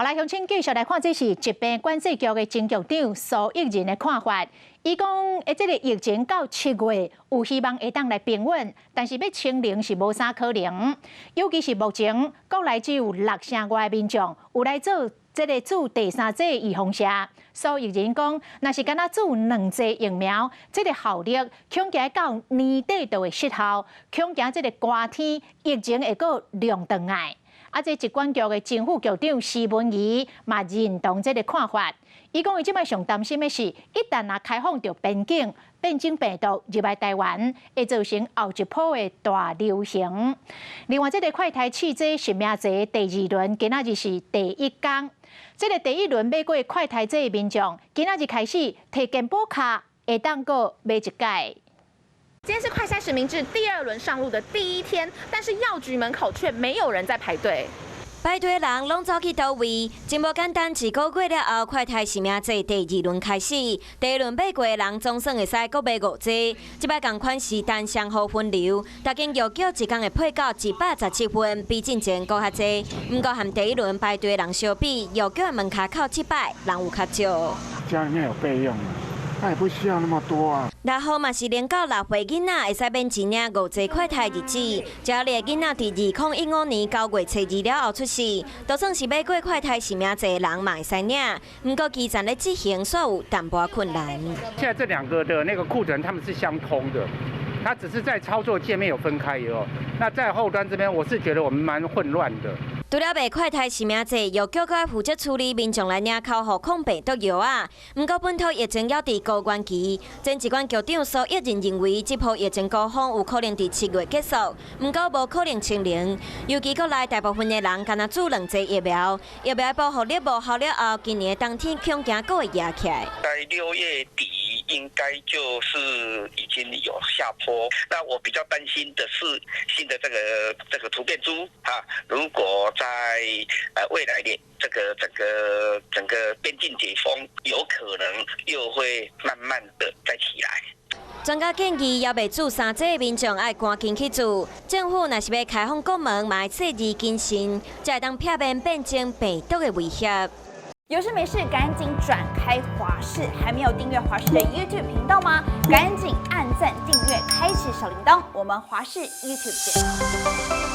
來鄉親繼續來看，這是疾病管制局的前局長蘇益仁的看法。伊講，這个疫情到7月有希望會當來平穩，但是欲清零是無啥可能。尤其是目前國內只有六成外的民眾有來做這个注第三劑預防射。蘇益仁講，若是干焦注兩劑疫苗，這个效力恐驚到年底就會失效，恐驚這个寒天疫情會閣量轉來。啊，這疾管局的前副局長施文儀嘛認同這个看法。伊講，伊這擺上擔心的是，一旦若開放著邊境，變種病毒入來台灣，會造成後一波的大流行。另外，這个快篩試劑實名制第二輪，今仔日是第一工。這个第一輪買過快篩劑的民眾，今仔日開始提健保卡，會當閣買一改。今天是快篩實名制第二輪上路的第一天，但是藥局門口卻沒有人在排隊。排隊人攏走去佗位，真無簡單。一個月了後，快篩實名制第二輪開始，第一輪買過的人總算會使閣買五劑。這擺仝款是單雙號分流，逐間藥局一工會配到117份，比進前閣較濟。毋過和第一輪排隊人相比，藥局的門跤口這擺人有較少。家裡面有備用，那也不需要那麼多啊。六號嘛是零到六歲囡仔會使免錢領五劑快篩日子。這類囡仔佇2015年9月初2了後出世，就算是買過快篩實名制的人嘛會使領。毋過基層咧執行煞有淡薄困難。現在這兩個的那個庫存，他們是相通的，它只是在操作界面有分開以後，那在後端這邊，我是覺得我們蠻混亂的。除了賣快篩實名制，藥局閣負責處理民眾來領口服抗病毒藥啊。毋過本土疫情猶佇高原期，前疾管局長蘇益仁認為，這波疫情高峰有可能佇7月結束，毋過無可能清零。尤其國內大部分的人干焦注兩劑疫苗，疫苗保護力無效了後，今年冬天恐驚閣會壓起來。在6月底應該就是已經有下坡。那我比較擔心的是新的這個突變株啊，如果在未來的這個整個邊境解封，有可能又會慢慢的再起來。專家建議，猶未注三劑的民眾愛趕緊去注。政府若是欲開放國門，嘛愛細緻謹慎，才會當避免變種病毒的威脅。有事沒事，趕緊轉開華視，還沒有訂閱華視的 YouTube 頻道嗎？趕緊按讚、訂閱、開啟小鈴鐺，我們華視 YouTube 見。